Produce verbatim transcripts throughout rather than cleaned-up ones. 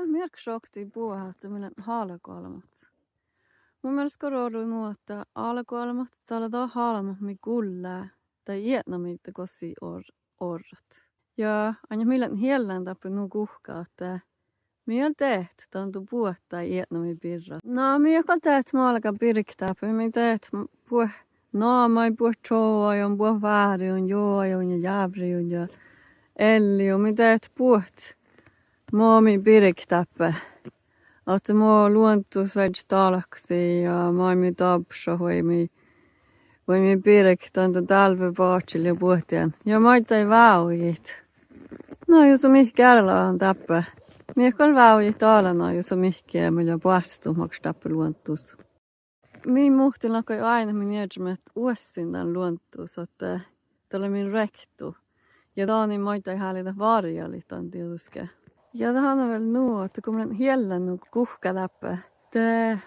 Mii šoktii buot ahte mii leat álgoálbmot. Mu mielas gal orru nu ahte álgoálbmot dat lea dat álbmot mii gullá daid eatnamiidda gos sii or-, orrot. Ja ainge mii leat eallán dáppe nu guhká ahte mii eat dehe dan du buot daid eatnamiid birra. Na mii eat gal dehe málga birget dáppe, mii dehe buot, na maid buot čohkain, buot váriin, jogain ja jávrriin ja ealliin, mii dehe buot mo mii birget dáppe. Ahte mo luonddu viežžat dálkkasit ja maid mii dárbbašit vai mii, vai mii birget dan dálvvi báhčil ja buot dien. Ja maiddái vávjit. Na jus mihkke earálagan dáppe. Mii eat gal vávjit dál, na jus mihkke eamma lea boastut makkár dáppe luonddus. Mii muhtin láhkai oaidnit min iežamet oassin dan luonddus ahte dat lea min ruoktu. Ja danin maiddái háliidat várjalit dan dieđusge. Ja dat han vel nu ahte go mii leat eallán nu guhká dáppe, de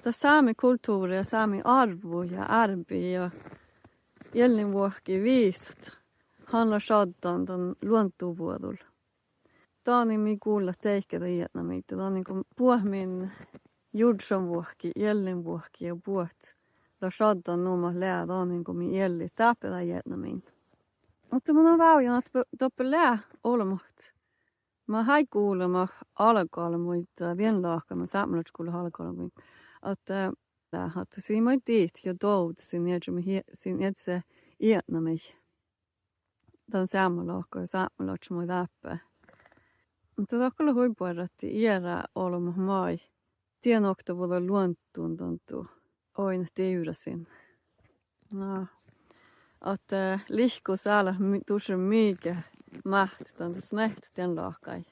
dat sámi kultuvrra ja sámi árvvut ja árbeid ja eallinvuohki visot, han lea šaddan dan luondduvuođul. Danin mii gullat deike daid eatnamiidda, danin go buot min jurddašanvuohki, eallinvuohki ja buot lea šaddan nu mat lea danin go mii eallit dáppe daid eatnamiin. Muhto mun vávjján ahte doppe lea olbmot mat eai gula mat álgoálbmuid, dien láhkai mat sápmelaččat gullat álgoálbmuid, ahte, ahte sii maid dihtet ja dovdet sin ieža-, sin iežamet eatnamiid dan seamma láhkai, sápmelaččat maid dáppe. Muhto dat gal lea hui buorre ahte eará olbmot maid dien oktavuođa luonddun dan du oidne divrra sin. Na ahte lihkus eanet mi-, dušše mii ge máhttá dan du smiehttat dien láhkai.